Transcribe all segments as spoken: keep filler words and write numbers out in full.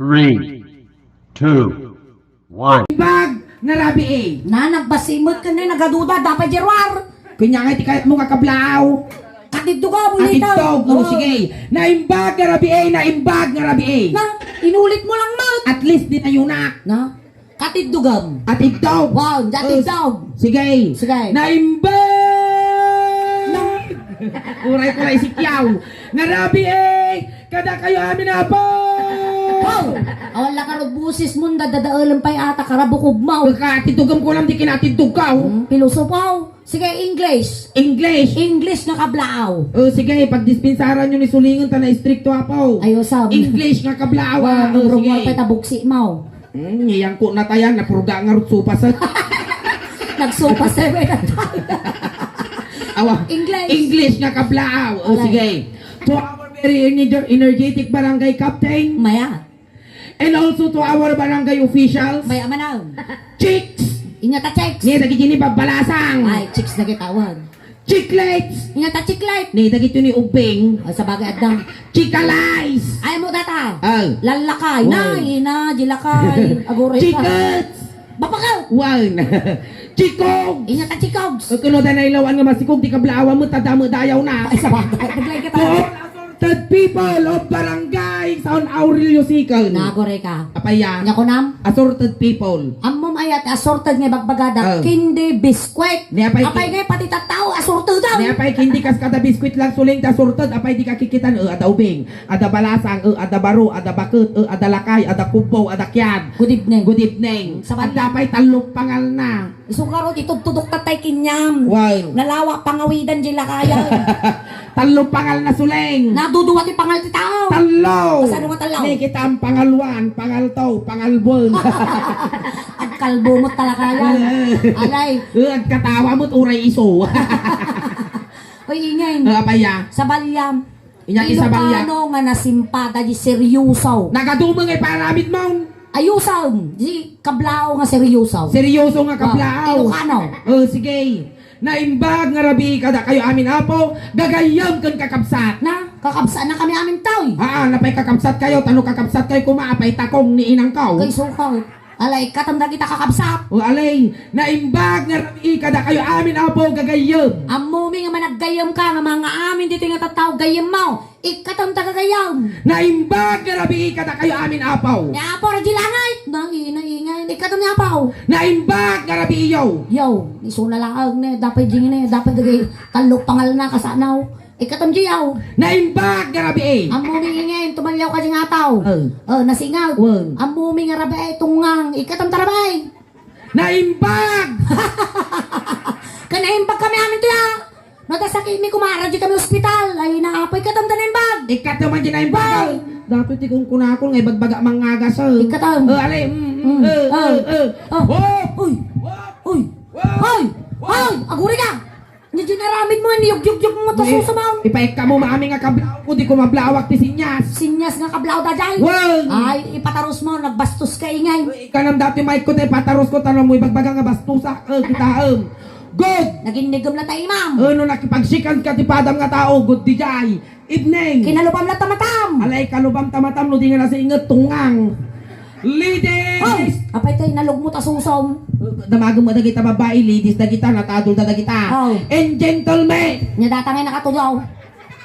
Three, two, one. Bag nga rabii. Na, nagbasi met ken nagaduda, dapat jeruar. Kanya nga ti kayat mo nga kablaaw. Katiddog mo, Katiddog, oh, oh. Sige. Naimbag nga rabii, naimbag nga rabii. Na, inulit mo lang, Mark. At least, di na yunak. Na, katiddogam. Atiddog. Wow, katiddog. Oh, sige. Sige. Naimbag! Na- Uray ko na isikyaw. Nga rabii, kadakayo amin, Apo! Wow! Awan la karod busis mo, dadadaelen pay ata, karabukog mo. Katiddogam ko lang, di kinatiddog ka, oh. Hmm, pilosopo. Sige, English. English. English nga kablaaw. O, sige, pagdispensaran nyo ni Sulingen ta na-istrikto, Apo. Ayosam. English nga kablaaw, ah. Wow, o, sige. Rumor pa tabuksi mo. Hmm, iyang ko na tayan, napurga nga rut supaset. Nagsupas tayo, may nagtawag. Awa. English. English nga kablaaw. O, alay. Sige. To our very ener-, energetic barangay captain. Maya. And also to our barangay officials. May amanaw. Chicks! Inya ta chicks. Ni dagiti ni babbalasang. Ay, chicks na kitawan. Chicklets! Inya ta chicklets. Ni dagiti ni ubing. Ay, sa bagay, adda. Chikalays! Ay, mo data. Oh. Lalakay. Wow. Na, ina, jilakay. Aguray ka. Chickets! Bapakaw! Wow. Chikog! Inya ta chikogs. Kuno da nailawan nga masikog, di kablaawan mo, tadamo dayaw na. Ay, sa bagay. Naglay kita. Assorted people of Barangay San Aurelio Second. Nagore ka. Apay ya? Nya kunam? Assorted people. Ammom ayat, assorted nga bagbagada, oh. Candy biscuit. Ni apay apay ki- nga pati tattao, assorted daw. Ni apay candy kas kada biscuit lang suling ta assorted, apay di kakikitan, eh, ada ubing, ada balasang, eh, ada baro, ada baket, eh, ada lakay, ada kubbo, ada kiad. Good evening. Good evening. Sabay. At apay tallo pangal na. Isu nga rod, itudtudok tatay kinyam. Wow. Nalawa, pangawidan, di lakayan. Tallo pangal na suling. Naduduwa ti pangal ti tao. Tallo. Kasano nga tallo? Ni kita ang pangal one, pangal two, pangal one. Agkalbo mo't talakayan. Eh. Alay. Eh, agkatawa mo't uray iso. Oy, ingay. Ah, apay ya? Sa balyam. Inya ti sabalya. Ilocano nga nasimpada di seryoso. Nagaduma nga iparamid mo. Ayusom, di kablaaw nga seryoso. Seryoso nga kablaaw. Wow. Ilocano. Oh, sige. Naimbag nga rabii kadakayo amin, Apo, gagayyem ken kakabsat. Na, kakabsat na kami amin, taw. Haa, napay kakabsat kayo, tano kakabsat kayo, kuma, apay takong ni inang kaw. Kay sukaw. Alay, ikkatem dagita kakabsat. O, alay, naimbag nga rabii kadakayo amin, Apo, gagayyem. Ammomi nga managgayyem ka nga mangaamin ditoy nga tattao gayyem mo. Ikkatem ta gagayyem. Naimbag nga rabii kadakayo amin, Apo. Ni Apo, raji langit. Nang ina, ingay. Ikkatem ni Apo. Naimbag nga rabii yo. Yo, isuna laeng ne, dapat jing ne, dapat dagay tallo pangal na kasanaw. Ikkatem diyaw. Naimbag nga rabii. Ammomi ingay, tumalyaw ka di nga ataw. Oh. Oh, nasingaw. Wow. Ammomi nga rabii, tungang. Ikkatem ta rabii. Naimbag! Ka naimbag kami amin to ya. No, ta sakit mi kumara di kami ospital. Ay, naapoy ikkatem ta naimbag. Ikkatem man di naimbag. Wow. Dapat ti kung kunakon nga ibagbaga mangagas, oh. Ikkatem. Oh, alay. Mm, mm, mm, eh, oh. Eh, eh. Oh. Hop! Uy! Hop! Uy! Hop! Uy! Hop! Uy! Aguri ka! Nya di naramid mo, niyugyugyug mo, ta susumaw. Ipaikka mo, mami, nga kablaaw ko, di ko mablaawak ti sinyas. Sinyas nga kablaaw da, jay? Wen! Ay, ipatarus mo, nagbastos ka, ingay. Uy, ikanam dati, mic ko, ta ipatarus ko, tanong mo, ibagbaga nga bastosak, eh, kitaem. Good! Naginnigem na tayo, ma'am. Eh, no nakipagsikan ka ti padam nga tao, good di jay. Evening. Kinalubam la tamatam. Alay, kalubam tamatam, no di nga nasiinget, tungang. Ladies! Hoy! Apay tay, nalugmo ta susom. Damagem mo dagita babae, ladies dagita, natadol da dagita. Oh. And gentlemen! Nya data nga nakatugaw.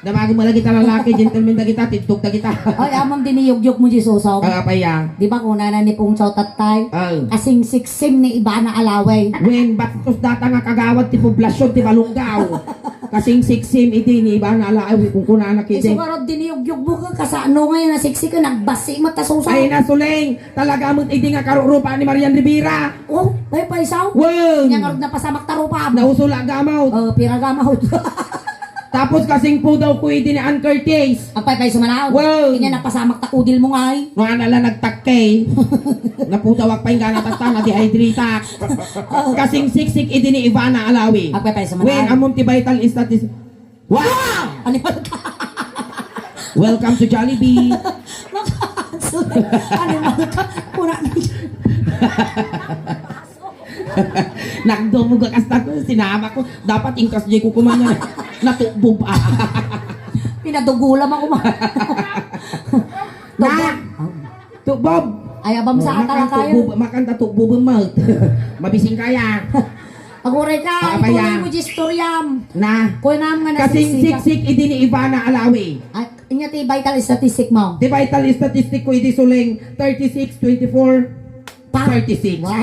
Damagem mo dagita lalaki, gentlemen dagita, tiddog dagita. Hoy, amam din iyugyog mo di susom. Ah, apay ya? Di ba kuna na ni Pungsaw Tatay? Oh. Kasing siksim ni Ivana Alawi. Wen, bastos data nga kagawad ti poblasyon ti Balungaw. Kasing siksim idi ni Ivana Alawi, kung kunana kiti. Isu ngarud din iyugyog mo ka, kasano nga yan, nasiksik ka, nagbasi mo, ta susom. Ay, nasuleng. Talaga met idi nga karurupa ni Marian Rivera. Oh, paypaysaw? Wen! Nya ngarud napasamak ta rupa. Nauso la gamawt. Oh, pira gamawt? Tapos kasing pudaw ko idi ni Ann Curtis. Agpaypayso man aw? Wen! Inya napasamak ta kudil mo ngay. No, ana la nagtakkay. Napudawak pa yung gana tatta, na-dehydrate ak. Oh. Kasing siksik idi ni Ivana Alawi. Agpaypayso man aw? Wen, amom ti vital status. Wow! Animal ka. Welcome to Jollibee. Animal ka. Pura ni. Nagdumuga kasta ko, sinama ko. Dapat ingkas di ko kumanya. Natubog. Pinadugulam ako, ma. Na. Tubog. Oh. Tubob. Ay, abam sa Oh, atala makan kayo. Tubob, makan ta tubob, mat. Mabising kaya. Aguray ka, Ah, ituloy abaya. Mo di istoryam. Na. Kunam nga Kasing nasiksik. Siksik idi ni Ivana Alawi. Ay, inya ti vital statistic mo. Di vital statistic ko idi Suling, thirty-six, twenty-four, Pa- thirty-six. Wow.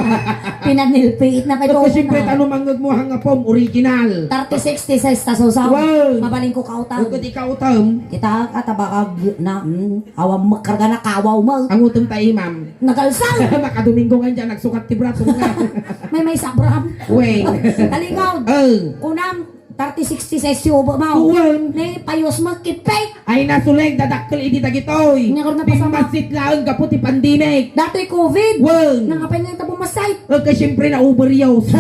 Pinanilpiit na kay Ito, Donna. Siyempre, tano mangngeg mo hangapom, original. Thirty-six, ti sa susaw. Wow. Mabaling ko kautan. Ug iti kautam. Kita ka, tabaka, na, mm. Awan mo, karga na kawaw mo. Ang utom tayo, ma'am. Nagalsang! Makadomingo nga dyan, nagsukat ti brato nga. May may sabram. Weng. Talikod. Oh. Kunam, thirty sixty sa S U B mo. Kuwan. Ne, payos mo, kipik. Ay, nasuleng, dadakkel idi dagitoy. Nya, kung napasama. Bimmasit laeng gapu ti pandemic. Datoy covid. Weng. Nangapay nga ita bumasay. Okay, siyempre, na overuse.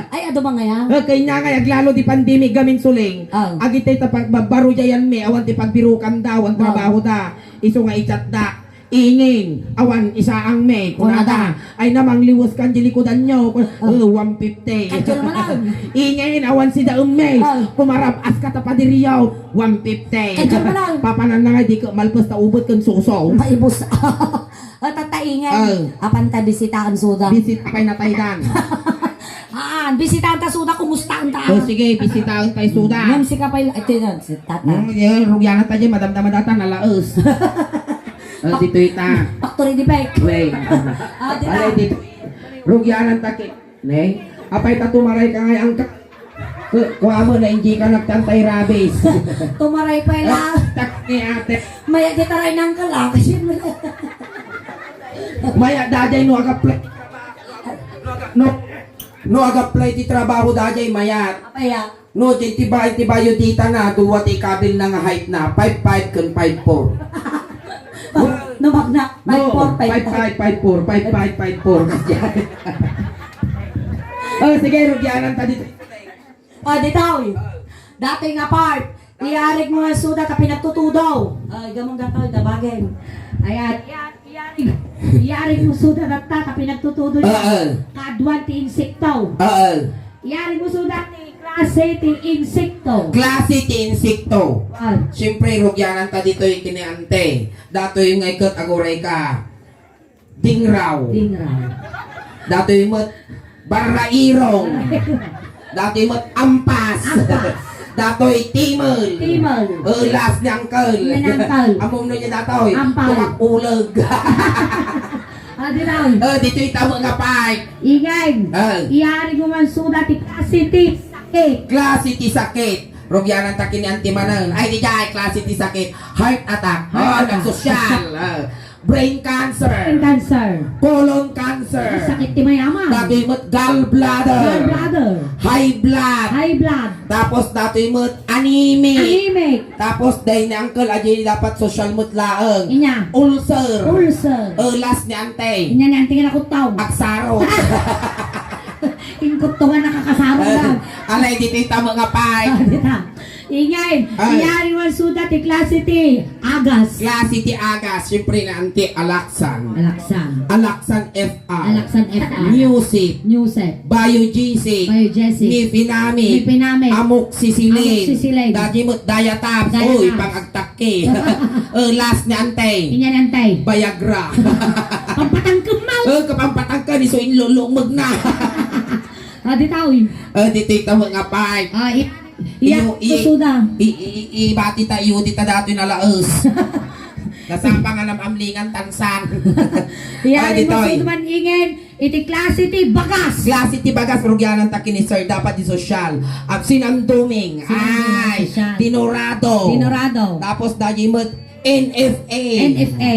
Ay, adu ba nga yan? Okay, nya nga, aglalo di pandemic, gamin suling. Oh. Agitay ta pagbabarujayan mi, awan ti pagbirukan da, awan Oh. trabaho da. Isu nga i-chat da, "Ingin, awan isaang me," kunada. Kunada. "Ay, namangliwes kan di likudan nyo." Kun-, Oh. "Eh, one fifty." Kadyo naman lang. "Ingin, awan sida emme." Oh. "Kumarab-as ka ta padiriyaw." "One fifty." Kadyo naman lang. Papanan na nga, di ka malpas ta ubot kan suso. Maibus. O, tataingan. Oh. Apan ta bisitaen suda. Bisit, apay natay dan. Ah, bisitaen ta suda, kumustaen ta? Oh, sige, bisitaen tayo suda. Ngem sika pay, ito yun, si tata. Hmm, yun, rugyanan ta dyan, madamdama data, nalaes. Oh, dito ita. Factory defect. Wait. Ah, di Alay, na. Dito. Rugyanan ta ki-, ne? Apay ta tumaray ka ngay, angka. Ku-, kuha mo na, hindi ka nagtantay rabies. Tumaray pa yun, ah. Tak ni ate. Maya di taray nang kala, kasi Maya, daday, no, aga play. No, no, aga play ti trabaho, daday, mayat. Apaya. No, ti, ti ba-, ti bayo dita na, duwa ti kabil na nga height na, five five ken five four. No, magna, five four, No, five five, five four, five five, five four. Oh, sige, rugyanan ta dito. Ah, ditoy. Datoy nga part. Iyarig mo nga suda ta pinagtutudo. Ay, gamang gataw, ita bagay. Ayan. Iyarig, iyarig mo suda ta, ta pinagtutudo niya. Ah, ah. Kaduan ti insekto. Ah, ah. Iyarig mo suda ti klase ti insekto. Klase ti insekto. Ah. Siyempre, rugyanan ta ditoy kini ante. Datoy nga iket aguray ka. Dingraw. Dingraw. Datoy met barrairong. Datoy met ampas. Ampas. Datoy timel. Timel. Eh, last ni uncle. Ni uncle. Among no niya datoy. Ampal. Tumak uleg. Ah, di daw. Eh, ditoy tamo nga part. Ingay. Ah. Iyari ko man suda ti klase ti sakit. Klase ti sakit. Rugyanan ta kini antimanan. Ay, di jay, klase ti sakit. Heart attack. Heart Ah, attack. Nagsosyal. Ah. Brain cancer. Brain cancer. Colon cancer. Sakit ti mayaman. Datoy met gallbladder. Gallbladder. High blood. High blood. Tapos datoy met anemic. Anemic. Tapos day ni uncle, adi dapat social met laeng. Inya. Ulcer. Ulcer. Eh, last ni ante. Inya ni ante nga nakutaw. Aksaro. Ingkot to nga nakakasaro lang. Alay, dito yung tama nga pay. Ah, dita. Ingay, Ay. Iyari man suda ti klase ti agas. Klase ti agas, siyempre na anti alaksan. Alaksan. Alaksan F R. Alaksan F R. Music. Music. Biogesic. Biogesic. Nipinamid. Nipinamid. Amoxicillin. Amoxicillin. Dati mo, Diatabs. Diatabs. Uy, pang-agtakke. Eh, last ni antay. Inya ni antay. Viagra. Pampatangkem mo. Eh, kapampatangkem, iso inlulumeg na. Ah, di tao, eh. Eh, di tita mo nga pay. Ah, i- Iya, Iyo, i-, susuda. I-, i-, i-, ibati ta iyo, di ta datoy nalaes. Nasapa nga namamlingan tansan. Iya, Ay, rin ditoy. Masuduman ingen, iti klase ti bagas. Klase ti bagas, rugyanan ta kini sir, dapat di sosyal. Absin ang duming. Sin ang duming, Ay, sosyal. Dinorado. Dinorado. Tapos, dagi met, N F A. N F A.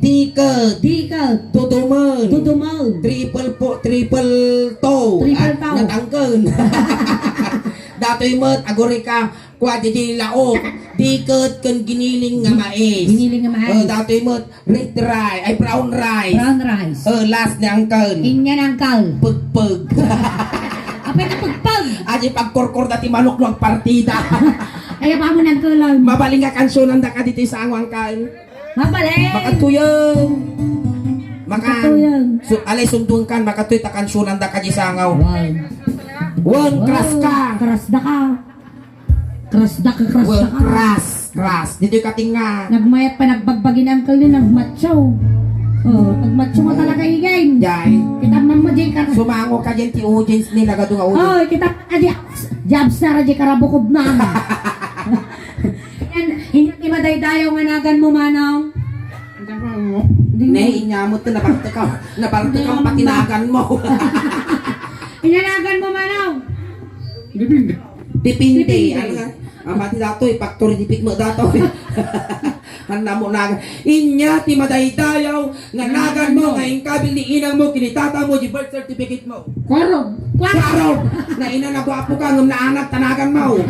Dikit. Dikit. Tutuman. Tutuman. Triple po, triple toe. Triple At toe. Natangken. Datoy met, aguri ka, kwa di di laok. Dikit ken giniling nga mais. Giniling nga mais. Oh, datoy met, red rice, ay brown rice. Brown rice. Oh, last ni uncle. Inya ni uncle. Pagpag. Apay ka pagpag? Adi pagkurkur dati manok no agpartida. Ay, apa mo nagkulang? Mabaling nga kansyonan da ka dito sa angwang kan. Mabaling. Makatuyang. Maka-, Makatuyang. Su-, alay sundun kan, makatuy ta kansyonan da ka di sangaw. Wow. Wan, Wow. Kras ka. Kras da ka. Kras da ka, kras Wan, da ka. Kras, kras. Dito yung kating nga. Nagmayat pa, nagbagbagi ni uncle ni, nagmatsaw. Oh, pag macho mo talaga, Igay. Jay. Kita man mo, Jay, kar- Sumango ka dyan ti audience ni nagadu nga audience. Oh, kita ka di, jobs na ra, Jay, karabukod na. Yan, hindi madaydayaw nga nagan mo, Manong. Ang tama mo. Hindi mo. Ne, inya mo to, nabarte ka. Nabarte ka, Hindi patinagan mo. Inyanagan mo, Manong. Depende. Depende. Depende. Ano nga? Ang pati datoy, factory defect mo datoy. Ang namo na. Inya ti madaydayaw nga nagan mo, nga inkabil ni inang mo, kinitata mo, di birth certificate mo. Kwarog. Kwarog! Na ina na gwapo ka, ngem naanak tanagan mo.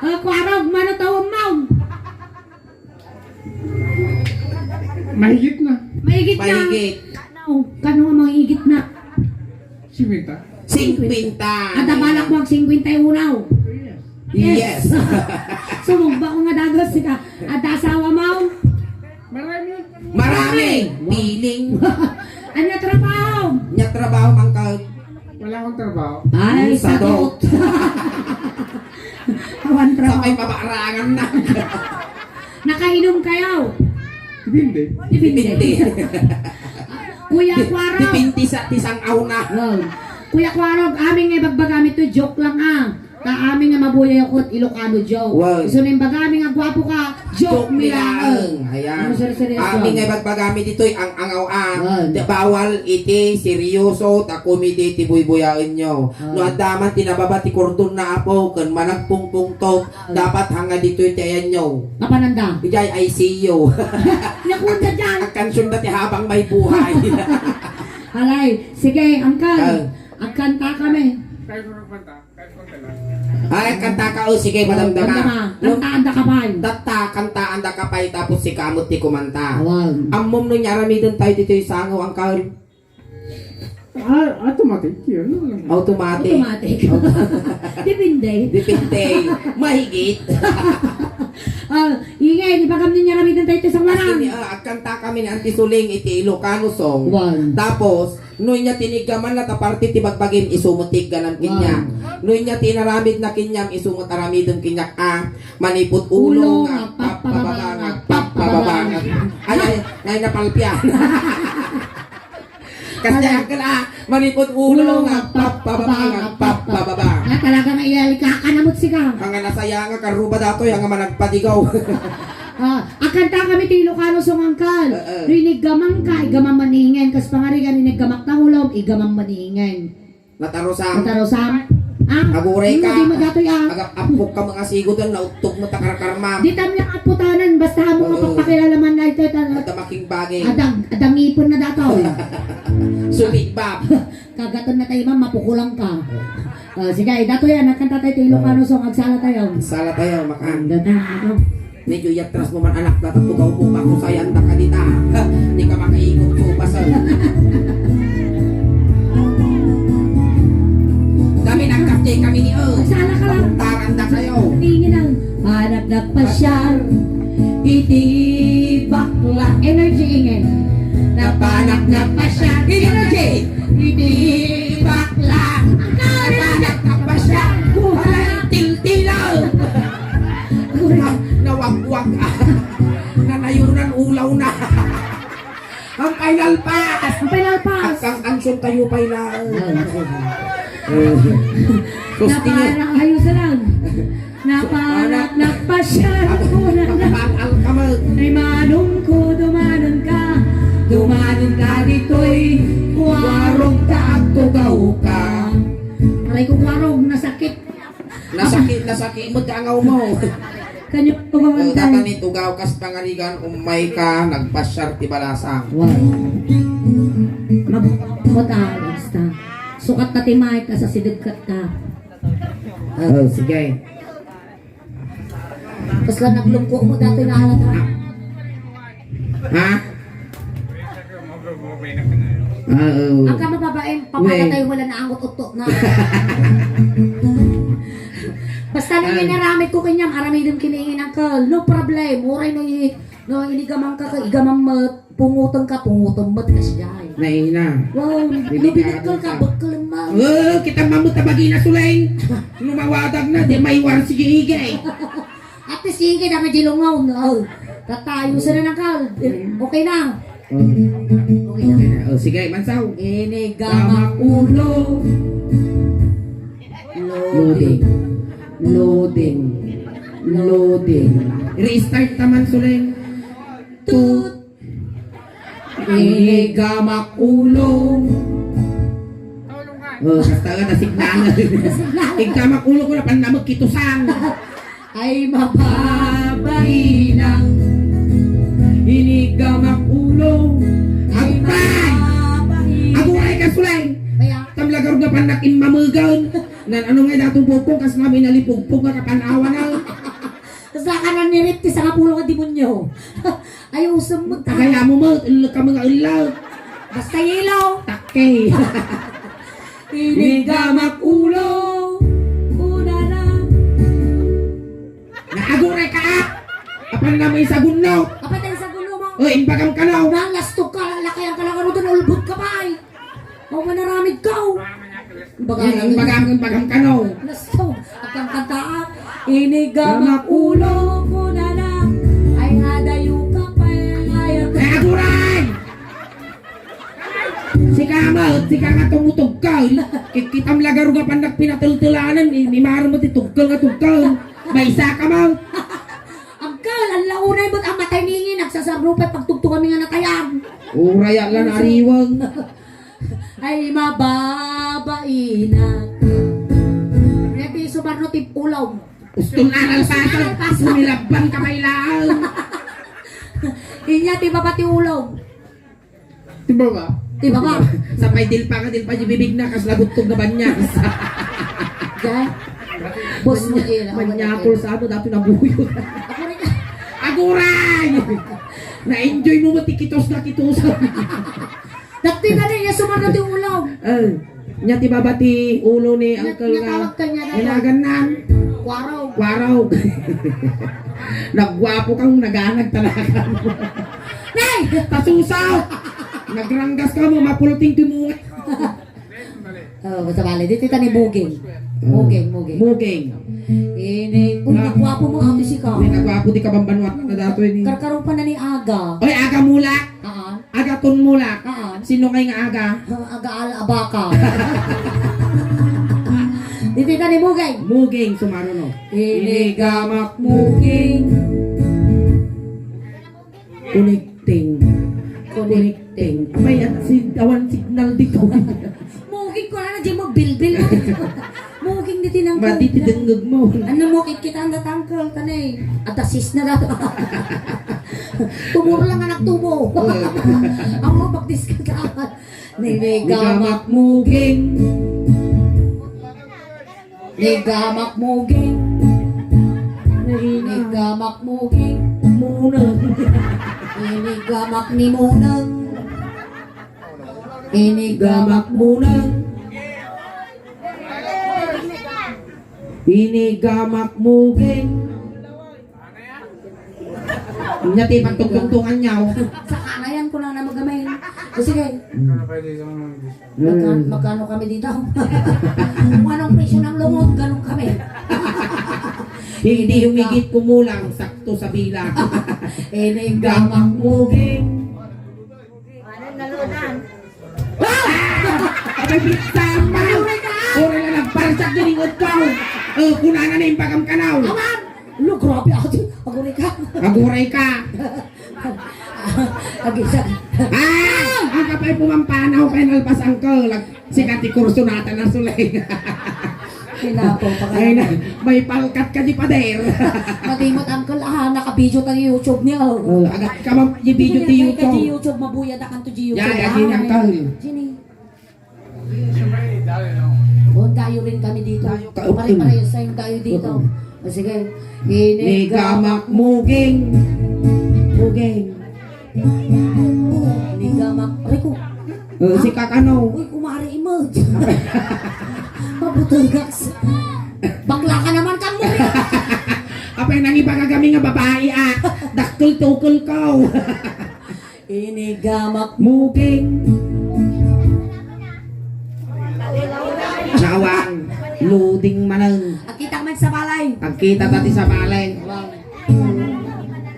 Ah, kwarog, mano tawag mo? Mahigit na. Mahigit na. Mahigit. Kano, kano nga mahigit na? Singkwenta. Singkwenta. Ada balak mo ag singkwenta y uno. Yes. Yes. Sumugba ko nga dagus ka. Ada asawa mo? Marami. Marami. Piling. Anya trabaho? Anya trabaho, Uncle? Wala akong trabaho. Ay, Hmm, sadot. Sadot. Awan trabaho. Sabay pabaarangan na. Nakainom kayo? Depende. Depende. Depende. Kuya Di-, Kwarog. Depende sa tisang auna. Wow. Kuya Kwarog, amin nga ibagbagami to, joke lang, ah. Ta amin nga mabuyayo ket Ilocano joke. Wow. So, nang ibagbagami nga gwapo ka, joke Joke mi mi laeng. laeng. Ayan. Ano, seryoso? Amin nga ibagbagami ditoy, ang angaw, ah. Wow. Di bawal iti seryoso, ta komedi ti buybuyaenyo. Wow. No adda man ti nababa ti kordon na apo, ken managpungpungtot, Dapat hanga ditoy ti ayanyo. Kapananda? Ijay I C U. Nakuan da dyan. Agkansiyon da ti habang may buhay. Alay, sige, Uncle. Ah. Agkanta kami. Ay, kanta ka, o sige, madamdama. Madamdama. Kantaan da ka pay. Tatta, kantaan da ka pay, tapos sika met ti kumanta. Awan. Ammom no aramiden tayo ditoy sango, Uncle? Ah, automatic yun. Automatic. Automatic. Auto- Depende. Depende. Mahigit. Ah, ingay, di ba kami niya ramitan tayo sa Kasi waran? ni, ah, agkanta kami ni Auntie Suling iti Ilocano song. Wan. Tapos, no inya tiniggaman na ta parte ti bagbagim, isu met tigganam kaniak. Wan. No inya tinaramid na kaniam, isu met aramidem kaniak, ah, manipud ulo Ulo nga nga papababa, papababa, nga nga papababa, papababa. nga. Ay, ay, ay, napalpian. Kasi Ano? Uncle, ah, manipud ulo Ulo nga nga papababa, nga papababa. Ah, talaga nga iyalika ka na mo, sika. Ang nga nasaya nga karuba datoy, ang nga managpadigaw. Ah, agkanta kami ti Ilocano song, Uncle. Eh, eh. Riniggaman ka, igaman maningen. Kas pangarigan, iniggamak ta ulo, igaman maningen. Natarusam. Natarusam. Ah, Aguray ka. Hindi mo datoy, ah. Agap-apok ka mga sigodan, nautog mo takarkarma. Di tam lang aputanan, basta mo Oo. mapapakilala man na ito, ito, At tamaking bagay. Adang, adang ipon na dato. Sumibab. Kagaton na tayo, ma'am, mapukulang ka. Oh, sige, ay, dato yan, nagkanta tayo, Ilocano song, agsala tayo. Sala tayo, makan. Ang ganda, ano? Medyo iatras mo man, anak, datapugaw mo, makusayan da ka dita. Di ka makaikot ko, basa. Kami nagkapte kami ni, oh. Magsala ka lang. Papuntaran da kayo. Tingin ang anak nagpasyal. Iti bakla. Energy ingin. Napanak nagpasyal. Energy. Iti bakla. Napanak nagpasyal. Buhay tiltilo. Na, nawagwag. Nanayunan ulaw na. Ang final pass! Ang final pass! At ang ansyon tayo pay laeng. Sus, Napanak, ayos lang. Napanak, nagpasyal ko na na. Ang alkamal. Ay manong ko, dumanan ka. Dumanan ka ditoy. Warog ka, agtugaw ka. Aray ko, warog, nasakit. Nasaki-, nasaki mo ti angaw mo. Kanyo po O, kumanta. Datan itugaw kas pangarigan, ummay ka, nagpasyar ti balasang. Wow. Mag-, mata, basta. Sukat na ti mic, kas asideg kat ka. Oh, sige. Kasla naglungko mo dati na alat, ha? Ha? Ah, oo. Ang kamababaen, We. Papakatay wala na angot utto na. Basta na Ay. Inaramid ko kanyam, aramidem kini, Uncle. No problem. Uray no i-, no inigaman ka, ka igaman met, pungutan ka, pungutan met, kasjay. Naina. Wow, no Delikado binekkel ka, ka. Bekkel mo. Oh, kita mamut abagi na suleng. Lumawadag na, di maiwar sige igay. Ate, sige, dama di lungaw, no? Tatayo sa na, Uncle. Mm. Okay na. Okay na. O, sige, Mansaw. Inigamak ulo. Loading. Loading. Loading. Restart naman, Suleng. Tut. Inigamak ulo. O, basta nga, nasignalan. Inigamak ulo ko, napannamag kitusan. Ay, mababainak. Inigamak ulo. Ay, agpay! Mababainak. Aguray ka, Suleng! Kaya? Tamlagarod nga pannak immamegan. Nan, ano nga dato bukong, kas namin nalipugpog nga kapanawan na. Saka nanirip ti sangapulo nga demonyo. Ay, usem mo ta. Kaya mo mo, ullek kami nga ullek. Basta yelo. Takke. Inigamak ulo. Kunana. Naaguray ka, ah! Apan na may sagunno! Apan tayo sa gulo mo. O, imbagam ka na, oh. Nalastog ka, lakayan ka lang, ano doon, ulbod ka pa, ay. O, manaramid ka, oh. Imbagam, imbagam, imbagam ka na, oh. Lastog, agkang kantaan. Inigamak ulo ko na na. Ay, adayo ka pa, ay, ay. Ay, aguray! Sika nga, sika nga tumutugkal. Kit-, kitam lagaruga pan nagpinatultulanan, ni, ni Maro mo ti tugkal nga tugkal. Maysa ka man. Agkal, ang launay mo't amatay ningin, nagsasarupay pagtugtog kami nga natayag. Uray, ala, nariwang. Ay, mababainak. Kaya ti sumarno ti pulaw. Uston na nalpasan. Uston na nalpasan. Sumilabban ka, mailaan. Inya, ti baba ti ulog. Ti baba. Ti baba. Sapay dilpa nga, dilpa di bibig na, kas laguttog na banyas. Diyan. Boss mo, eh, manyakol sa ano, dati nabuyo. Aguray ka. Aguray! Na-enjoy mo ba ti kitos na kitos? Dati na rin, yung sumunod yung ulo. Eh. Nya ti baba ti ulo ni Uncle nga natawag kaniana. Inagan nan. Kuarog. Kuarog. Nagguapo kang naganag talaga. Nay! Tasusaw! Nagranggas ka mo, mapulting ti munga. Oh, basta bale. Dito tani buging. Oh. Buging, buging. Buging. Ini, uy, nagguapo mo, ate, sika. Uy, nagguapo, di ka bambanwa na dato ini. Karkarupa na ni Aga. Oy, Aga Mulak! Haan. Aga Tun Mulak. Haan. Sino kay nga Aga? Aga Al Abaka. Dito ka ni Mugeng. Mugeng, sumaruno. Inigamak Mugeng. Connecting. Connecting. Connecting. May at si awan signal dito. Muging ko na na, di mo bilbil mo. Muging di tinangkol. Mati ti dengngeg mo. Ano mo, kit kita ang datangkol, tanay. At asis na dato. Tumuro lang anak tubo. Ang mga pagdiskatahan. Ninigamak muging. Nigamak muging. Nigamak muging. Munang. Inigamak ni Munang. Inigamak Munang. Inigamak muging. Nya ti pagtungtungtungan niya, oh. Sa kanayan ko lang na magamay. O, sige. Magka-, magkano kami dito? Kung anong presyo ng lungog, ganun kami. Hindi humigit kumulang, sakto sa bilang. Inigamak muging. Ano, nalunan? Ah! Abay, bitama! Aguray ka! Ora na nagparsak din ingot ko! O, kunana na yung bagam kanaw! Awan! Lo, grabe, ate. Aguray ka. Aguray ka! Agi sa... Ah! Ang kapay pumampanaw, kay nalpas ang kalag. Sika ti kurso nata na sulay. Kinapo pa ka. Ay na, may palkat ka di pader. Madimot, uncle, ah, naka-video tayo YouTube niya, oh. Oh, agad ka, ma'am, di video ti YouTube. Di YouTube, mabuya da kanto di YouTube. Ya, ya, di, uncle. Jenny. Oh, dayo rin kami dito. Pare-pareho sa yung dayo dito. Oo. O, sige. Inigamak muging. Muging. Oh, nigamak. Aray ko. Eh, si Kakano? Uy, kumari, emerge. Mabutulgas. Bakla ka naman, kamo. Apay, nangibaga kami nga babae, ah. Dakkel-tukkel ko. Inigamak muging. Nawang, luding manang. Agkita man sa balay. Agkita tati sa balay.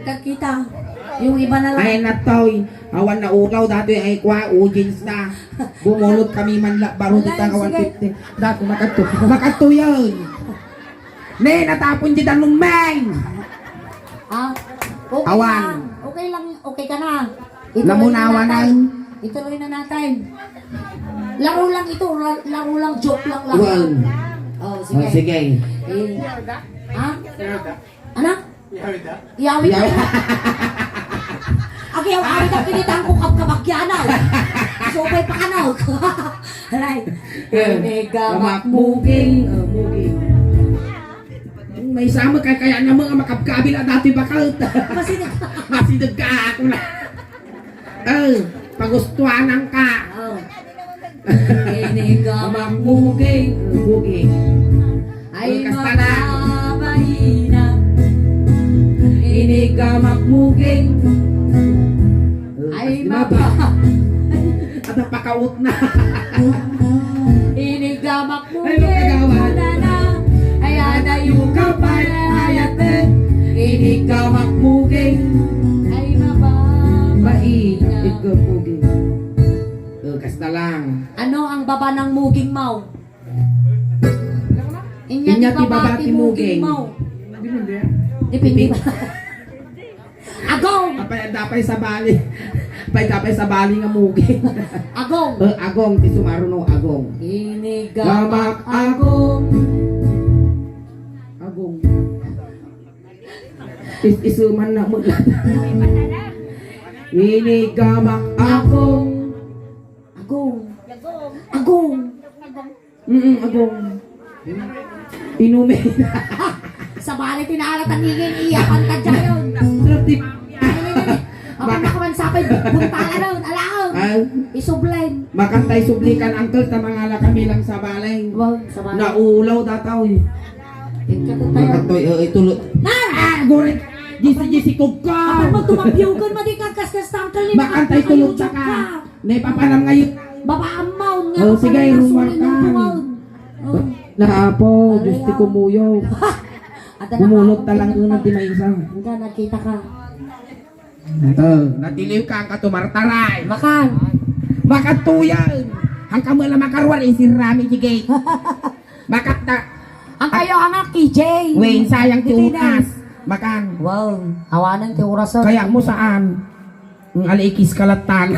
Agkita. Yung iba na lang. Ay, natoy. Awan na ulaw, datoy ay kwa, audience na. Bumulot kami man la, baro di Wala, ta awan sige. fifty. Dato, makadto. Makadto yan. Ne, natapon di tanong, Meng. Ah, okay Awan. lang. Okay lang. Okay ka na. Ituloy Namunawa na na. natin. Ituloy na natin. Laro lang ito. La- Laro lang. Joke lang lang. Wan. Oh, sige. Oh, sige. Eh, ha? Ano? Iyawid ka. Iyawid. Agi, ang awid ang pinitan ko kabkabakyanaw. Subay pa kanaw. Alay. Eh, Mega Makmuging. Makmuging. Oh, muging. May sama kay kaya naman nga makabkabil at dati bakal. Masideg. Masideg ka ako na. Eh, pagustuanan ka. Oh. Inigamak muging. Muging. Ay, kasta na. Mababaina. Inigamak muging. Ay, maba- Ada pakaut na. Inigamak Ay, muging. Kagawan. Manana. Ay, anayu kapay ayate. Inigamak muging. Ay, maba- Bai, ikaw muging. Oh, kasta lang. Ano ang baba ng muging mo? Inya ti baba ti muging mo. Depende ba? Agong! Apay, dapay sa bali. Apay, dapay sa bali nga muging. Agong! Eh, agong, ti sumaruno, agong. Inigamak agong. Agong. Is isuman na mo. Inigamak agong. Agong. Agong. Mm, agong. Inumin. Sa bali, tinala tangingin, iya, pantadya yun. Traffic. Apan Baka- baka man sapay, buntala daw, alaon. Ah. Isublen. Makantay sublikan, uncle, ta mangala kami lang sa balay. Wow, sa balay. Naulaw dataw eh. Ikatut tayo. Makatoy, eh, tulog. Nan! Ah, gurit! Jisi, jisi, kugkaw! Apan mo, tumapyugan mo, di ka kaskas tangkal ni Makantay tulog ka. Naipapanam ngayon. Baba amount nga Oh, sige, kapag rumar nasulit ng ka. Buwan. Oh. Naapo, Diyos ti kumuyaw. Ada na Bumulot ka. Ta lang una ti maysa. Hanggang nakita ka. Oh, natiliw ka, ang katumartaray. Makan. Makatuyan. Ang kamala makaruan, isirami, sige. Makata. Ang kayo, ang K J. Wayne, sayang ti Di oras. Makan. Wow, awanan ti oras, oh. Kaya mo saan? Ang alikis kalatan.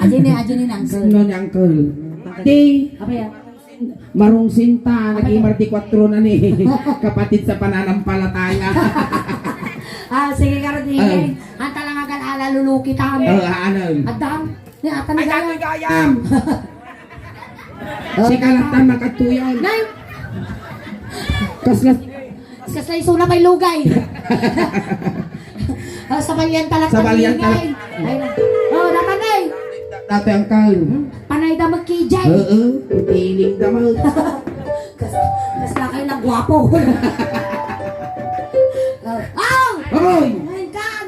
Aji ni, aji ni, uncle. No, ni uncle. Di. Apa yan? Marungsin ta, nag-imar di kwatro na ni kapatid sa pananampalataya. Ah, sige, karot, Ah. Ingay. Anta lang agal ala luluki ta. Ah, ano? Adam, ni atan Ay, gayam. Atan gayam. Oh. Si kalatan makatuyan. Nay! Kaslas. Kasla isuna pay lugay. Oh, sabalian talak Sabalian talak. Ay, na. Oh, dapat, Nay. Dati ang kain. Panay da mag-K J. Oo, piling da mag- Kas, kas na kayo nagwapo. Oh. Hoy! Ay, kan!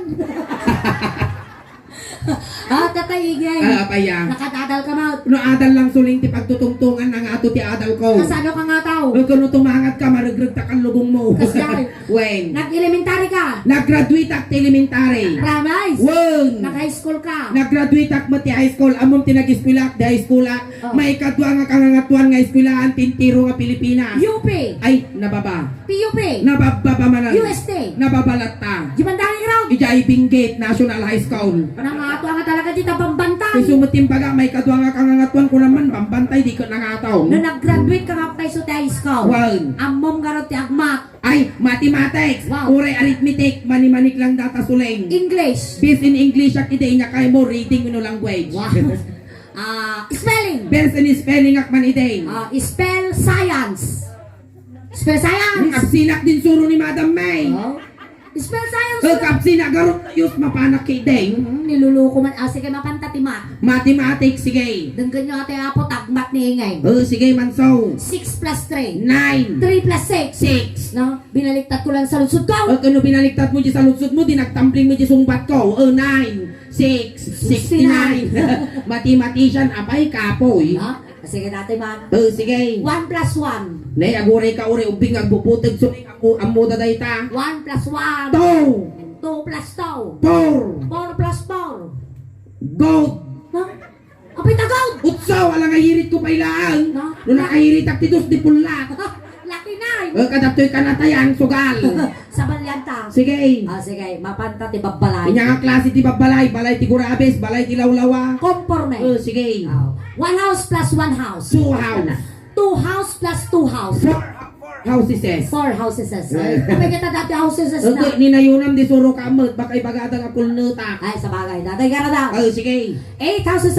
Ah, tatay, igay. Ah, apaya. Nakadadal ka, Maut. No, adal lang suling ti pagtutungtungan na nga ato ti adal ko. Kasano ka nga tao? No, kuno tumangat ka, maregreg ta kan lubong mo. Kasyan. Wen. Nag-elementary ka? Nag-graduate ak ti elementary. Promise? Wen. Nag-high school ka? Nag-graduate ak met ti high school. Ammom ti nag-eskwela ak, di high school ak. Oh. Maikadua nga kangangatuan nga eskwelaan ti entero nga Pilipinas. U P? Ay, nababa. P U P? Nababa pa manen. U S T? Nababa latta. Di man dangay ground? Ija Ibinggit National High School. Nangatua nga talaga di ta bambantay. Isu met ti imbaga, maikadua nga kangangatuan ko naman, bambantay, di ko nangato. No nag-graduate ka nga pay sa high school. Wen. Ammom garud ti agmat. Ay, mathematics. Wow. Uray arithmetic, manimanik lang data suling. English. Bis in English, ak ide inya kay mo reading no language. Wow. Ah, spelling. Bis in spelling, ak man ide. Ah, spell science. Spell science. Hmm, absinak din suro ni Madam May. Oh. Spell science. Oh, kapsina, garot na yus, mapanak kay deng. Hmm, niluluko man. Ah, sige, mapanta ti math. Mathematics, sige. Denggen nyo ate apo, tagmat ni ingay. Oh, sige, manso. Six plus three. Nine. Three plus six. Six. No? Binaliktad ko lang sa lutsod ko. Oh, kano binaliktad mo di sa lutsod mo, di nagtumbling mo di sungbat ko. Oh, nine. Six. Sixty-nine. Sixty-nine. Mathematician, apay, kapoy. Ha? Sige, dati, ma'am. Oh, sige. One plus one. Nay, aguray ka, uray, ubing, agbubuteg, so, ammo, ammo, da, dayta. One plus one. Two. Two plus two. Four. Four plus four. Goat. Ha? Apay ta goat? Utso, ala nga hirit ko pay laeng. Na? No nakahiritak ti dos, di pullak. Laki na eh. Eh, kadatoy kanatayan, sugal. Sabalian ta. Sige. Ah, sige. Mapanta ti babbalay. Inya nga klase ti babbalay, balay ti gurabis, balay ti lawlawa. Conforme. Eh, sige. Ah, one house plus one house. Two house. Two house plus two house. Four, four houses. Four houses. Eh. Ay, kapag kita dati houses na. Okay, ninayunam di suro ka met, baka ibagada nga kulneta. Ay, sabagay. Dati gara daw. Oh, sige. Eight houses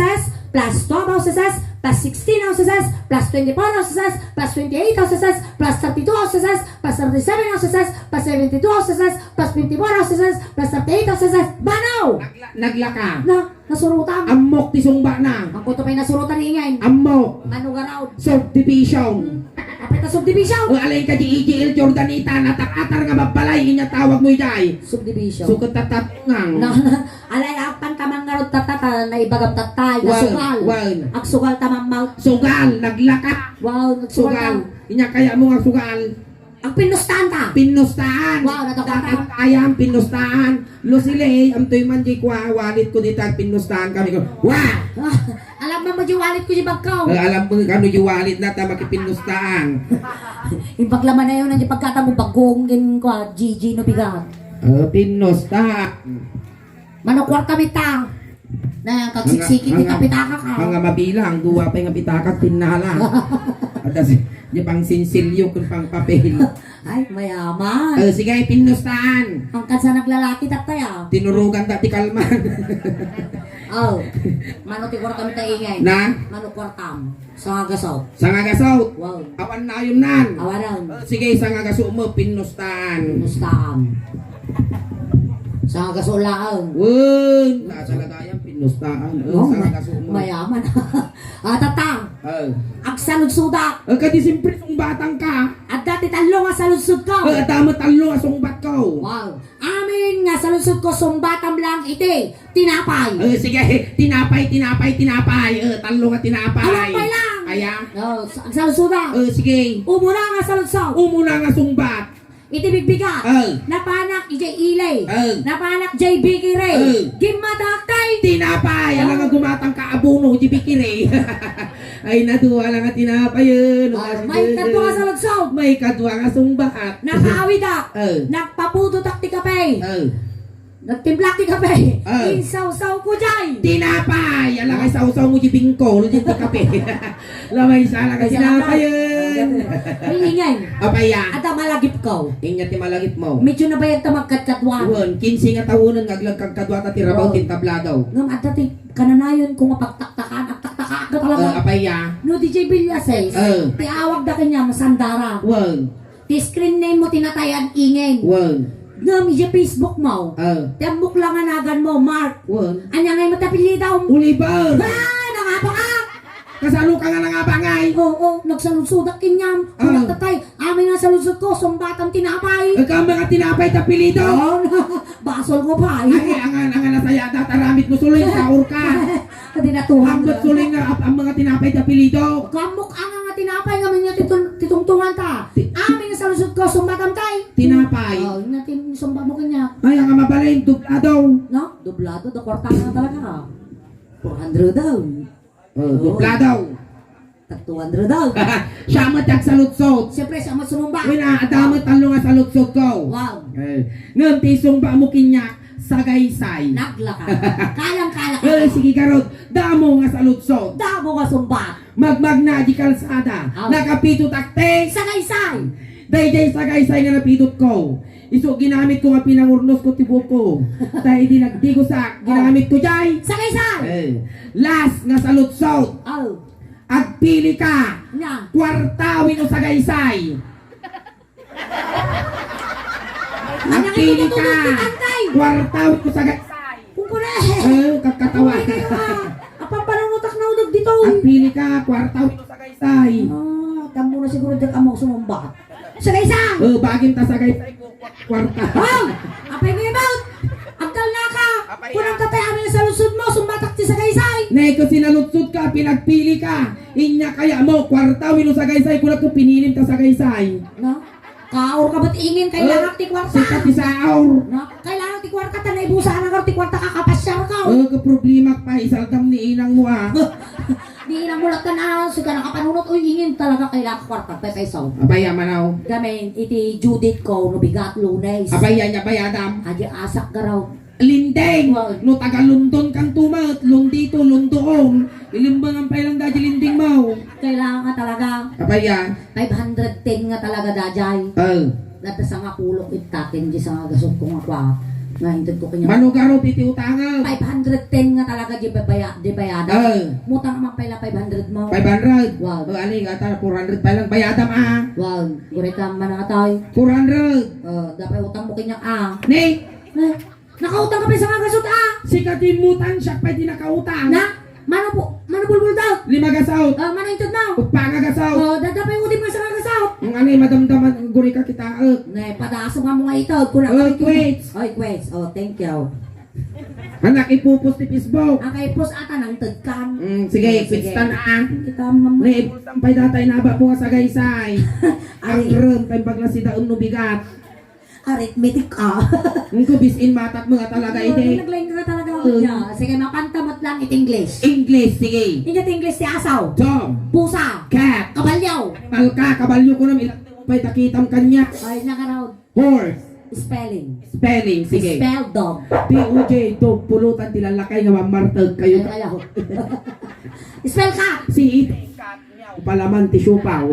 plus twelve houses plus sixteen houses plus twenty-four houses plus twenty-eight houses plus thirty-two houses plus thirty-seven houses plus seventy-two houses plus fifty-four houses plus thirty-eight houses. Banaw! Nagla-, naglaka. Na, nasurutan. Ammok ti sungba na. Ang kuto pa'y nasurutan ni Ingay. Ammok. Mano garaw. Subdivision. Hmm. Apay ta subdivision? O, alin ka di E G L Jordanita, natakatar nga babbalay, inya tawag mo ijay. Subdivision. Sukat tatatngang. Na, na, alay, apan tamang ngarod tatata, naibagam tatay, Wan, nasugal. Wan. Agsugal tamang mouth. Sugal, naglaka. Wow, nagsugal Sugal. Ka. Inya kaya mo nga sugal. Ang pinustaan ta. Pinustaan. Wow, natukarta. Ayam, pinustaan. Lo sila eh, amtoy man di kwa, wallet ko dita, pinustaan kami ko. Wah! Alam mo mo di wallet ko di bagkaw. Eh, alam mo kano di wallet na ta makipinustaan. Yung paglaman na yun, ang di pagkata mo bagong gin kwa, G G no bigat. Eh, pinustaan. Manukwarta mi ta. Na, kagsiksiki ti kapitaka ka. Mga mabilang, dua pay nga pitaka, pinnala. Adas, di pang sinsilyo, kun pang papel. Ay, mayaman. Eh, sige, pinustaan. Ang kansa naglalaki, tatay, ah. Tinurugan ta ti kalman. Oh, mano ti kwarta mi ta ingay? Na? Mano kwartam? Sangagaso. Sangagaso. Wow. Awan na ayun nan. Awanan. Eh, sige, sangagaso mo, pinustaan. Pinustaan. Sangagaso laeng. Wen, nasa lagayan, pinustaan. Eh, Oo, sangagaso mo. Mayaman. Ah, tatang. Eh. Agsaludsudak. Eh, kadi simpre, sungbatan ka. Adda ti tallo nga saludsod ko. Eh, adda mo tallo nga sungbat ko. Wow. Amin nga saludsod ko, sungbatam lang iti tinapay. Eh, sige, tinapay, tinapay, tinapay. Eh, tallo nga tinapay. Awan pay lang. Aya? Oh, sa-, agsaludsod, ah. Eh, sige. Umuna nga saludsod. Umuna nga sungbat. Iti bigbigat. Eh. Napanak ijay ili. Eh. Napanak jay bikiri. Eh. Gimmatak tay. Tinapay. Ala nga gumatang ka abono, jay bikiri. Ay, nadua lang nga tinapay, eh. Ah, may kadua nga saludsod. May kadua nga sungbat. Nakaawidak. Eh. Nagpapudotak ti kape. Eh. Nagtimplak ti kape. Ah. Insawsaw ko jay. Tinapay! Ala nga sawsaw mo di bingkol, di ti kape. Lamay sa ala nga tinapay, eh. Ay, ingay. Apaya. Adda malagip ko. Inya ti malagip mo. Medyo nabayag ta magkadkadwa. Wen, kinse nga tawonen nga aglagkagkadwa ta ti rabaw ti entablado. Ngem adda ti kananayon ko nga pagtaktakan, agtaktakak talaga. Ah, apaya. No, D J Villases, ah, ti awag da kanya, masandara. Wen. Ti screen name mo, tinatayan ingen. Wen. Ngem iti Facebook mo. Ah. Ti ammok lang nga nagan mo, Mark. Wen. Anya ngay mo ti apelyido? Oliver. Ah, nangabangak! Kasano ka nga nangabangay? Oo, oo, nagsaludsodak kenyam. Ah. Kunak tatay, amin nga saludsod ko, sungbatam tinapay. Ikaw mga tinapay ti apelyido? Oo, basol ko pa. Ay, angan, angan na saya, dataramit mo, suloy, saur ka. Kadi natuhan. Ambot suling nga ap-, ang mga tinapay ti apelyido. Kamok anga nga tinapay nga minya titun-, titungtungan ta. Ti- Amin nga saludsod ko, sumbatam tay. Tinapay. Oh, yun natin, sumba mo kanya. Ay, ang mabalin, dublado. No? Dublado, da kwarta nga talaga. Four hundred daw. Oh, oh. Dublado. Tag two hundred daw. Siya mo ti agsaludsod. Siyempre, siya mo sumumba. Wala, adda mo tallo nga saludsod ko. Wow. Eh, ngem ti sumba mo kinyak, Sagaysay. Naglaka. Kayang-kaya ka. Eh, sige garud. Damo nga saludsod. Damo nga sumbat. Magmagna di kalsada. Aw. Nakapito takte. Sagaysay. Dayjay Sagaysay nga napidot ko. Isu ginamit ko nga pinangurnos ko ti buko. Tay di nagdigosak, ginamit ko jay. Sagaysay. Eh, last nga saludsod. Aw. Agpili ka. Nya. Kwarta wenno Sagaysay. Agpili ka. Kwarta wenno Sagaysay. Kung kuna eh. Eh, kakatawa. Apan pananutak na udog dito. Agpili ka, kwarta wenno Sagaysay. Ah, tampo na siguro dyan amo sumumbat. Sagaysay! Eh, bagim ta Sagaysay, kwarta. Oh! Apay mo ibot! Agdal na ka! Apay, kunam ah. Tatay, ano yung saludsod mo? Sumbatak ti Sagaysay! Nay, ko sinaludsod ka, pinagpili ka. Inya kaya mo, kwarta wenno Sagaysay, kunam ko pinilim ta Sagaysay. No? Kaur ka ba't ingin? Kailangan ti kwarta. Sika ti saur. No? Kailangan Ti kuarta ta naibusan na ti kuarta ka, kapasiar ka. Oh, ka problema pa, isaldam ni inang mo, ah. Ni inang mo latta na, sika nakapanunot, uy, ingin talaga kailangan kuarta, pepaisaw. Abaya, manaw. Gamin, iti due date ko, no bigat, Lunes. Abaya, nya bayadam. Adi asak garaw. Lindeng! Wow. No taga London kan tumat, Londito, Londoon. Ilimbangan pa ilang daji linding mo. Kailangan nga talaga. Abaya. Five hundred ten nga talaga dajay. Oh. Nagta sangapulo ittaken di sangagasut ko nga kwa. Nga inted ko kanya. Manugaro ti, ti utangan. Five hundred ten nga talaga di babaya-, di bayada. Oh. Mutang man pala five hundred mo. Five hundred? Wow. Oh, ali, ata four hundred pa lang bayada, ah. Wow. Gurita man ang atay. Four hundred. Oh, dapat utang mo kanya, ah. Ni? Eh, nakautang ka pa sa ngagasot, ah. Sika ti mutang, siya pa di nakautang. Na? Mano po, mano bulbul daw? Lima gasaw. Ah, mano inted mo? Upa nga gasaw. Oh, dadapay udim nga sa ngagasot. Ang anay, madamdaman, guri ka kita, eh. Ne, padaso nga mo nga ito. Kuna Oh, ka quits. Oy, quits. Oh, thank you. Anak, ipupos ti Facebook. Ang kay pos ata nang tagkan. Mm, sige, Oh, quits sige. Ta na, ah. Kita, mama. Ne, ipupos ang pay datay na ba mo nga sagaysay. Ang Ay. Rum, kay bagla si Daon no bigat. Arithmetic, ah. Ang kubis in matat mo nga talaga, Oo, ide. Naglain ka talaga ako Mm. dyan. Sige, mapantamot lang it English. English, sige. Ingat English ti asaw. Dog. Pusa. Cat. Kabalyo. Animal ka, kabalyo ko naman. Ilang pay takitam kanya. Ay, nakaraw. Horse. Spelling. Spelling, sige. Spell dog. D O G, dog, pulutan ti lalakay nga mamartag kayo. Ay, ayaw. Spell cat. Si Palaman ti siopaw.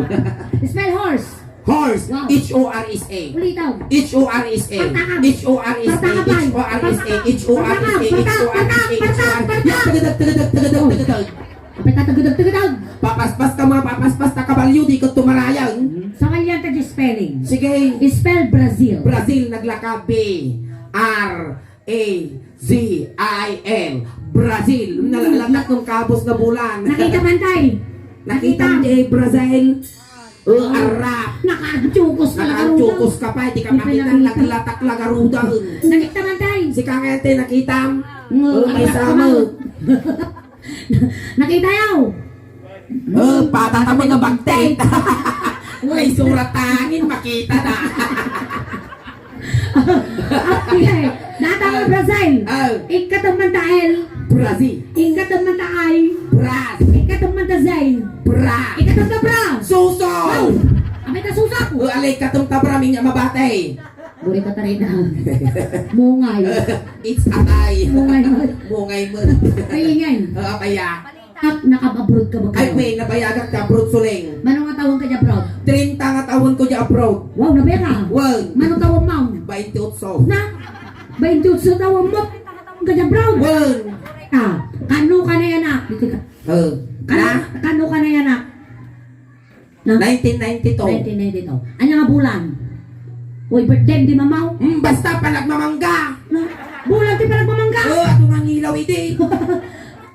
Spell horse. Horse. Wow. H O R S A. Ulitaw. H O R S A. Partakab. H O R S A. Partakab. H O R S A. Partakab. H O R S A. Partakab. H O R S A. Partakab. Partakab. Partakab. Tagadag, tagadag, tagadag, tagadag. Apay ta tagadag, tagadag. Papaspas ka, mga papaspas ta kabalyo, di ka tumarayang. Sa kalyan ta di spelling. Sige. Spell Brazil. Brazil, naglakab, B R A Z I L. Brazil. Nalalagnat ng kabos na bulan. Nakita man, tay. Nakita Nakita. Mo, eh, Brazil. Oh, arap. Nakaantsukos ka, Nakaantsukos ka pa, di ka Di makita, pinakita. Naglatak lagaruda. Nakita man, tay. Si Kangete, nakita. Ngo, Oh, may arap sama. Ka man. Nakita yaw. Oh, patata mo na bagtet. May surat tangin, makita na. Okay. Data mo, Brazil. Oh. Ikatumman ta L. Brazil. Ikatumman ta I. Bras. Ikatumman ta Z. Bra. Ikatumman ta bra. Suso. Wow. Abay ta suso. Oh, alay, katum ta bra, minya mabate. Guri ka taray na. Mungay. It's a tie. Mungay mo. Mungay mo. Ay, ingay. Oo, kaya. At nakab-abroad ka ba Ay, kayo? Wait, nabayagak ka abroad, Suling. Mano nga taon ka di abroad? Treinta nga taon ko di abroad. Wow, nabayag ka? Wow. Mano taon mo? Baintiotso. Na? Baintiotso taon mo? Ka di abroad? Wow. Ah, kano ka na yan, ah? Dito ka. Oh. Kano, Na? Kano ka na yan, ah? Na? Nineteen ninety-two. Nineteen ninety-two. Anya nga bulan? Uy, birthday di mamaw? Hmm, basta panagmamangga. Na? Bulan ti panagmamangga? Oh, ato nga ngilaw idi.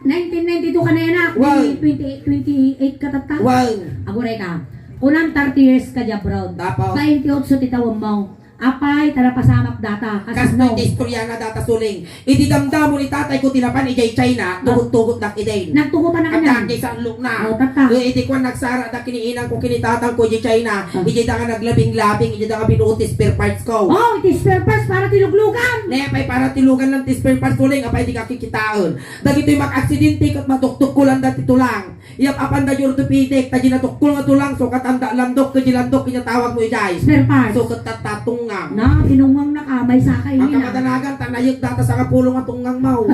Nineteen ninety-two ka na yan, ah. Wow. Twenty, twenty-eight ka tatta? Wow. Aguray ka. Unang thirty years ka di abroad. Tapos? Twenty-eight ti taon mo. Apay, ta napasamak data. Kas Kasno? Ti istorya nga data, Suling. Idi damdamo ni tatay ko ti napan idiay China, Ah. tugot-tugot dak idin. Nagtugot na kanya. At di sanlok na. Oh, tatta. Eh, idi kwan nagsara dak kini inang ko kini tatang ko idiay China. Ah. Idi da nga naglabing-labing, idi da nga binuot ti spare parts ko. Oh, iti spare parts para ti luglugan. Ne, apay para ti lugan lang ti spare parts, Suling, apay di ka kikitaen. Dagitoy mag-aksidente ket matuktukkolan da ti tulang. Iyap-apan da di orthopedic, ta di natukkol nga tulang, so katanda landok, ket di landok, inya tawag mo idiay. Spare parts. So ket tatta tungngang. Na, tinungngang na ka, may sakay Ang ni na. Kamadanagan, ta nayek data sangapulo nga tungngang mo.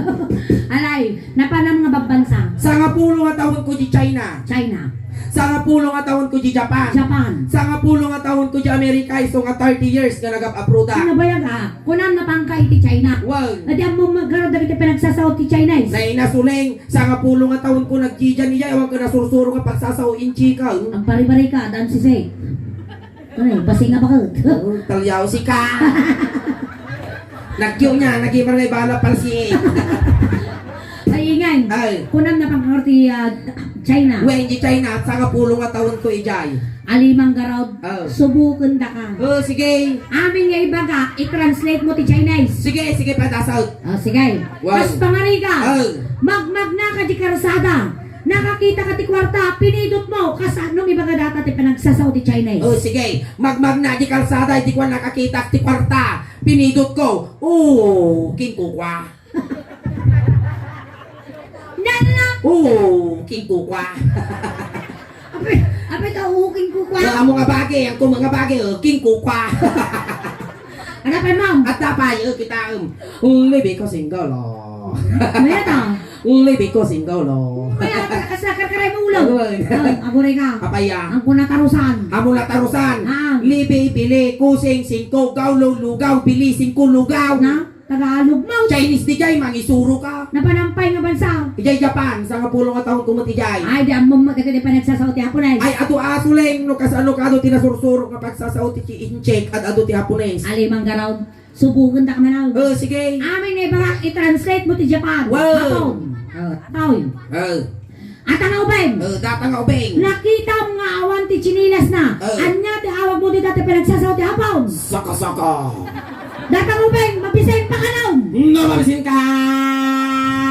Alay, napanam nga babbansa. Sangapulo nga taon ko di China. China. Sangapulo nga taon ko di Japan. Japan. Sangapulo nga taon ko di Amerika, isu nga thirty years nga nagab-abroad. Ano ba yan, ah? Kunam na pangka iti China. Wow. Adi ammo magaro dagiti panagsasao ti Chinese. Naina, Suling, sangapulo nga taon ko nagdidian iya, awan ka nasursuro nga pagsasao in chicken. Ang pari-pari ka, dan sisig. Ano, basi nga bakit? Oh, talyaw si ka. Nagyo niya, nagimar nga ibala palsi. Ay, ingay. Ay. Kunam na pangka ti, ah, China. Wen, di China, sangapulo nga taon ko ijay. Alimang garod, Oh. Subuken da ka. Oh, sige. Amin nga ibaga, i-translate mo ti Chinese. Sige, sige, padasal. Oh, sige. Wow. Kas pangariga, Oh. Magmagna ka di karsada. Nakakita ka ti kwarta, pinidot mo. Kasano ibaga data ti panagsasao ti Chinese? Oh, sige. Magmagna di karsada, di ko nakakita ti kwarta. Pinidot ko. Oo, king kukwa. Nana! Oo, king kukwa. Apay, apay ka, oo, king kukwa. Ay, amo nga bagi, ang kuma nga bagi, oh, king kukwa. Ano pa, ma'am? At tapay, oh, kita, um, living ko single, oh. Mayat, ah. Living ko single, oh. Mayat, kas-, karkaray mo ulo. Ulo. Ah, aguray ka. Apay, ah. Ang kunatarusan. Amo natarusan. Ah. Libi, bili, kusing, singko, gaw, lo, lugaw, bili, singko, lugaw. Na? Tagalog mo. Chinese di jay, mangisuro ka. Napanampay nga bansa. Ijay Japan, sangapulo nga taon ko met ijay. Ay, di ammom mo, dagiti panagsasao ti Hapones. Ay, adu asuleng, no kasano kado ti nasursurok nga pagsasao ti incheck, ad-adu ti Hapones. Ali, manggaraw. Subuken da ka manaw. Oh, sige. Amin nga ibaga, i-translate mo ti Japan. Wow. Hapon. Oh, taon. Oh. Ata nga ubing. Eh, data nga ubing. Nakitam nga awan ti tsinilasna. Eh. Ania ti awagmo dita ti panagsasao ti Hapon? Saka-saka. Data nga ubing, mabisin pa kano. No, mabisin ka.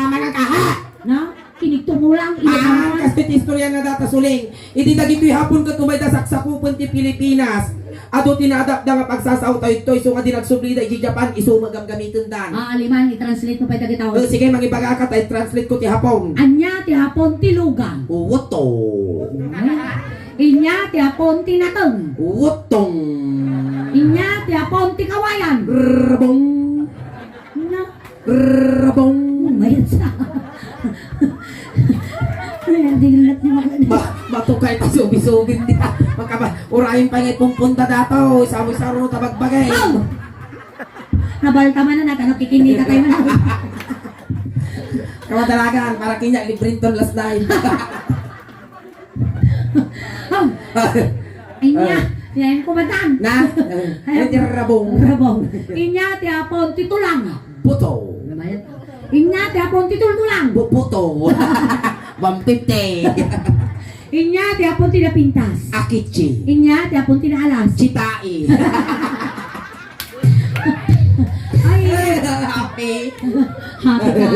Manang ka, ha? No? Kinigto mo lang, Ah, iniwan. Kas ti istorya na data suling. Iti dagitoy Hapon ket umayda saksakupen ti Pilipinas. Adu ti naadapda nga pagsasao tayo itoy, isu nga di nagsublida iti Japan, isu magamgamitendan. Ah, aliman, i-translate mo pay dagiti tao. Eh, sige, mangibagaka ta i-translate ko ti Hapon. Ania ti Hapon ti lugan? Uwotong. Inya ti Hapon ti nateng. Uwotong. Inya ti Hapon ti kawayan. Rebong. Nya. Rebong. Mayat sa. Ay, ang dilat ni mga Ma-, matukay ta subi-subi ti ta. Magkaba-, urayen pa nga ipumpunta dato. Isamoy saruno ta bagbagay. Oh! Nabalta man na, nata, nakikindi ka tayo man. Kamadalagan, para kinya, librinton last night. Oh. Inya, Ah. Yan ko matan. Na? Ay, Ay, ti rabong. Rabong. Inya, ti Hapon, ti tulang. Buto. Inya, ti Hapon, ti tultulang. Bu-, buto. One fifty. Inya, ti Hapon, ti napintas. Akichi. Inya, ti Hapon, ti naalas. Chitai. Ay. Happy. Happy ka.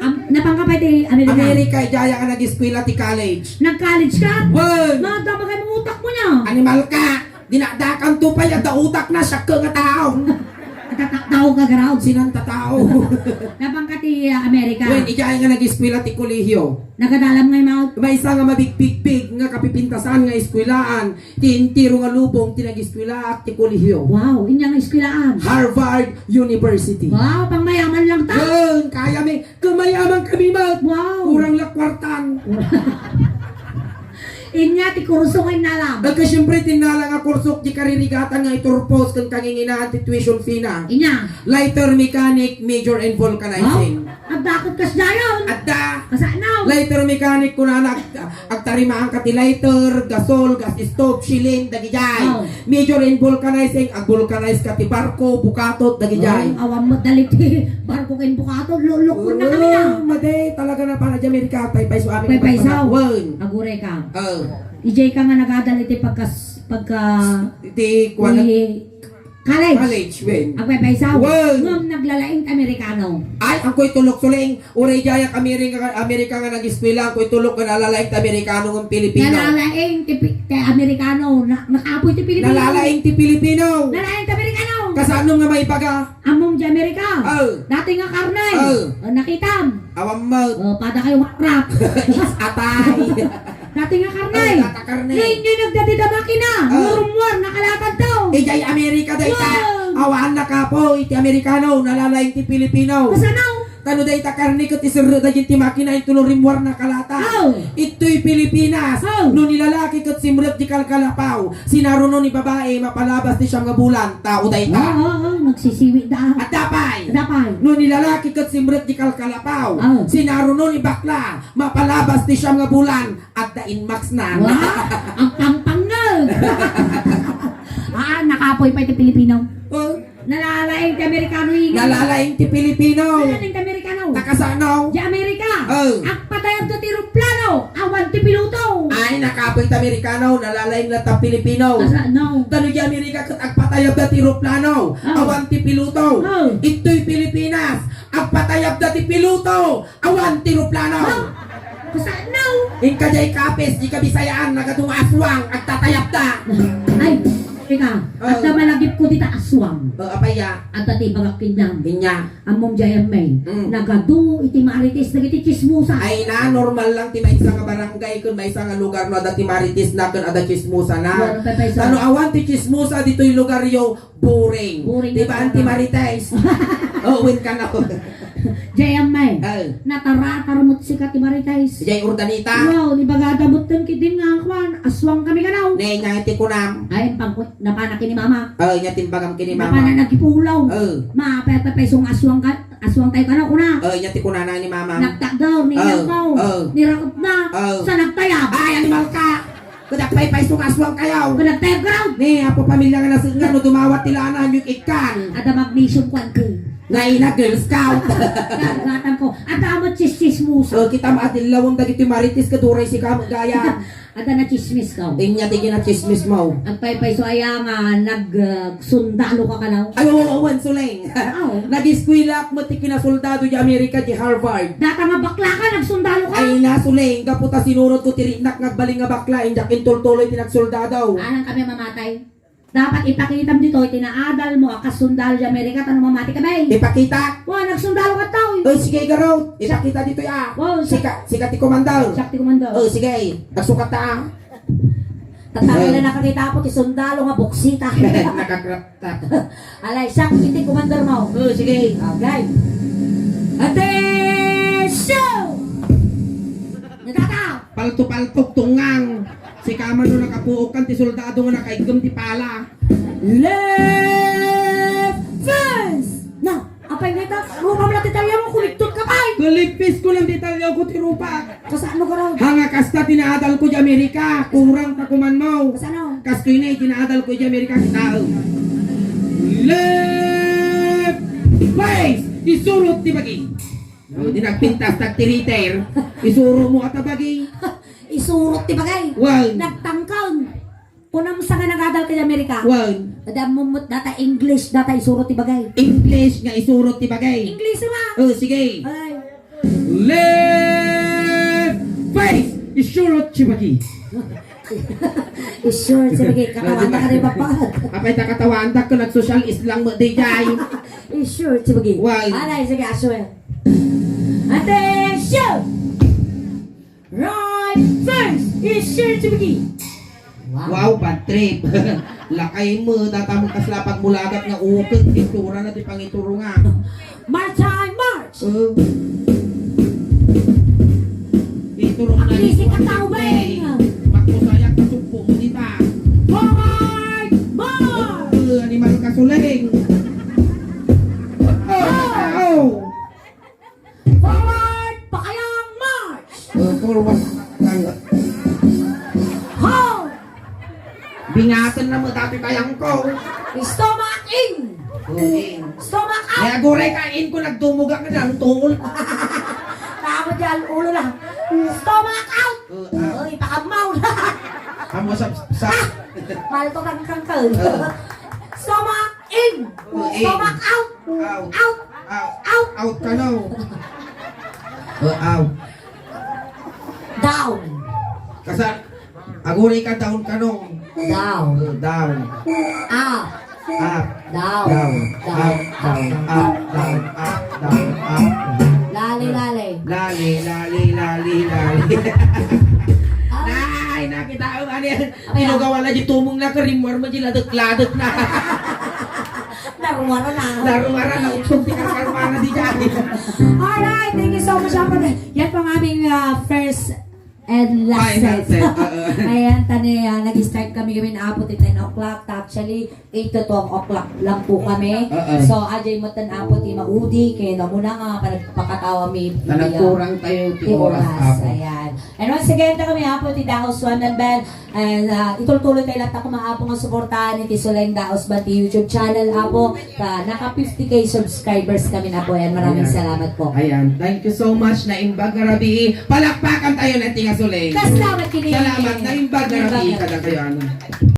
Am-, napangka pa ti Amerika? Amerika, ijaya nga nag-eskwela ti college. Nag-college ka? Wen. Madamagay mo utak mo niya. Animal ka. Dinakdakan to pa, yadda utak na, siya ka nga tao. Nagtatakdaw ka, garaw. Sinan ta tao. Napangka ti, ah, Amerika? Wen, ijaya nga nag-eskwela ti kolehiyo. Nagadalam nga imaw? Maysa nga mabigbigbig nga kapipintasan nga eskwelaan ti entero nga lubong ti nag-eskwelaak ti kolehiyo. Wow, inya nga eskwelaan? Harvard University. Wow, pangmayaman lang ta. Wen, kaya mi, kamayaman kami, mat. Wow. Kurang la kwartan. Inya ti kurso nga innalam? Agka siyempre, ti innala nga kurso, ti karirigatan nga iturpos ken kanginginaan ti tuition fee na. Inya? Lighter mechanic, major in vulcanizing. Wow. Adda ket kasdiayon. Adda. Kasano? Lighter mechanic kunana, ag-, agtarimaanka ti lighter, gasol, gas stove, shilling, dagijay. Oh. Major in vulcanizing, ag-vulcanize ka ti barko, bukatot, dagijay. Oh, awan met dagiti barko ken bukatot, lulukon na kami na. Oh, madi, talaga na para di Amerika, paypayso amin. Paypayso. Pagpagawan. Aguray ka. Oh. Ijay ka nga nagadal iti pagkas-, pagka-, Iti kuwan. Iti College. College, wen. Agpaypaysaw. Wen. Ngem naglalaing ti Amerikano. Ay, angkoy tulok suling. Uray diay Amerika, Amerika nga nag-eskwela, angkoy tulok nga nalalaing ti Amerikano ngem Pilipino. Nalalaing ti Pi-, ti Amerikano. Na-, nakapoy ti Pilipino. Nalalaing ti Pilipino. Nalaing ti Amerikano. Kasano nga maibaga? Ammom ti Amerika. Oh. Dati nga karne. Oh. Oh, nakitam. Awan mo. Oh, pada kayo makrap. Atay. Dati nga karne. Ay, data karne. Ngayon yung nagdadida makina. Ah. Rumwar, nakalakad daw. Ijay Amerika dayta. Wow. Awan na kapoy ti Amerikano, nalalaing ti Pilipino. Kasano? Tano dayta karne ket iserre da ti makina, intulo rimwar nakalata. Oh. Itoy Pilipinas. Oh. No ni lalaki ket simrek ti kalkalapaw, sinaruno ni babae, mapalabas ti siam nga bulan. Tao dayta. Oo, oo, oo, nagsisiwi da. Adda pay. Adda pay. No ni lalaki ket simrek ti kalkalapaw, oh, sinaruno ni bakla, mapalabas ti siam nga bulan. Adda inmax na. Wa, ang pangpangag. Ah, nakapoy pay ti Pilipino. Oh. Nalalaing ti Amerikano, ini. Nalalaing ti Pilipino. Nalalaing ti Amerikano. Nakasano? Di Amerika. Oh. Agpatayabda ti eroplano, awan ti piloto. Ay, nakapoy ti Amerikano, nalalaing latta Pilipino. Kasano? Tano di Amerika ket agpatayabda ti eroplano, oh, awan ti piloto. Oh. Itoy Pilipinas, agpatayabda ti piloto, awan ti eroplano. Ha? Kasano? Inka jay kapis, di Kabisayaan, nagaduma aswang, agtatayabda. Ay. Ka, Oh. adda malagipko dita aswang. Oh, apay ya? Adda ti ibagak kenka. Inya. Ammom, J M A. Mm. Nagadu iti marites dagiti chismosa. Ay na, normal lang ti maysa nga barangay ken maysa nga lugar no adda ti marites na ken adda chismosa na. Wala pa, pa, isa. Tano awan ti chismosa ditoy lugar yo, boring. Boring Di na ba talaga. anti marites? Oh, win ka na. J M A. Ay. Nataratar met sika ti marites. Jay Urdanita. Wow, ni bagada met ten kidin nga kuan, aswang kami kanaw. Ne, nya ti kunam. Ay, pang Napana kini mama. Oh, inya timbagam kini mama. Napana nagipulaw. Oh. Ma, pe, pe, pe, sung aswang ka, aswang tayo ka na, kuna. Oh, inya ti kunana ni mama. Nagtakder, ni Oh. Langkaw, Oh. ni Raketna, Oh. sa nagtayab. Ay, animal ka! Kudak pay pay sung aswang kayaw. Kung nagtayab ka raw. Ni, apo pamilya nga nasud nga, no dumawat ti lana, yung ikkan. Ada magnesium kwan ko. Naina Girl Scout. Gagatan ko. Ada amat chismosa. Oh, kita maadillawon dagiti marites kaduray si kamo gaya. Adda natsismis ka. Inya ti kinachismis mo. Agpaypayso aya nga nag, ah, sundalo ka kanaw? Ay, oo, awan, Suleng. Oo. Nag-eskwela ak met ti kinasoldado di Amerika, di Harvard. Data nga bakla ka, nagsundalo ka? Ay, na, Suleng, gapu ta sinurot ko ti ritnak nga agbalin nga bakla, injak intultuloy ti nagsoldado. Anang kami mamatay? Dapat ipakitam ditoy ti naadal mo a kas sundalo di Amerika, ta no mamati ka, bay. Ipakita? Wa, nagsundalo ka, taw. Oh, sige, garot. Ipakita ditoy, ah. Wow, sa- Sika, sika ti komandor. Siak ti komandor. Oh, sige. Nagsukat ta, ah. Tatangay Ay. na nakakita po ti sundalo nga buksita. Nakakrap ta. Alay, siak iti komandor mo. Oh, sige. Okay. Attention! Nagkata! Palto-paltok, tungang. Sika man no nakapuok kan ti soldado nga nakaiggem ti pala. Left first! Na, apay nga ita? Rupa mo lang ti talyaw mo, kumigtot ka pay! Kalipis ko lang ti talyaw ko ti rupa. Kasano ka raw? Hanga kasta ti naadal ko di Amerika, kurang ta kuman mo. Kasano? Kastoy na ti naadal ko di Amerika, kita. Left face! Isurot ti bagi. Oh, di nagpintas, nagtiriter. Isuro mo ata bagi. Isurot ti bagay. Wan. Nagtangkang. Kunam sa nga nagadal ka di Amerika. Wan. Ada mo mut data English, data isurot ti bagay. English nga isurot ti bagay. English ma. Oh, sige. Ay. Left face. Isurot ti bagi. Isurot ti bagi. Kakawan na ka rin mapagod. Apay ta katawaandak ko nag-social islang mo, di jay. Isurot ti bagi. Wan. Alay, sige, aswel. Attention! Right first is sure to begin. Wow, bad trip. Lakay mo, data mo kasla pagmulagat nga ukit, pintura na ti pangiturunga. March, time, march! Uh, iturong na Ang isip ang tao, Beng! Bakit mo sayang kasugpo mo dita? Forward, march! Uh, animal ka, Suleng. Oh! Oh! Forward! Pakayang march! Uh, forward. Ho! Bingasan na mo dati kayang ko. Stomach in! Okay. Stomach out! Kaya guray ka in ko nagdumugak na dyan, tungol. Tama dyan, ulo lang. Stomach out! Uh, ah. Uy, pakamaw na. Amo sa, sa. Ah! Palto kang kangkal. Uh. Stomach in! Uh, in. Stomach out! Out. Out. Out. Out. Out ka, no? Oh, out. Down. Kasa, aguri ka down ka, no? Down. Oh, down. Up. Up. Down. Down. Down. Up, down, up, down, up, down, up. Lali, lali. Lali, lali, lali, lali. Ah. Nay, nakita ko, ano yan? Apay, Pinugawan na di tumong na karimwar mo di ladek-ladek na. Narumara na. Narumara na, utsog ti karkarmana di dyan. Alright, thank you so much, Apo. Yan po ang aming, ah, first and last Final set. set, oo. Ayan, tani, ah, nag-start kami, kami na Apo ti ten o'clock. Actually, eight to twelve o'clock lang po kami. Oo. So, ajay mo tan Apo ti maudi, kaya na muna nga, panagpakatawa mi, Na nagkurang tayo ti ti oras, oras. Apo. Ayan. And once again, ta kami Apo ti Daos One and Band. And, ah, itultuloy tayo lahat ako mga Apo nga suportahan iti Suleng Daos Band ti YouTube channel, Apo. Ka, naka fifty K subscribers kami na po. And maraming Ayan. salamat po. Ayan. Thank you so much, Naimbag nga Rabii. Palakpakan tayo na tinga Suleng. Kasama kini. Salamat, Naimbag nga Naimbag Rabii. nga Kada kayo, ano.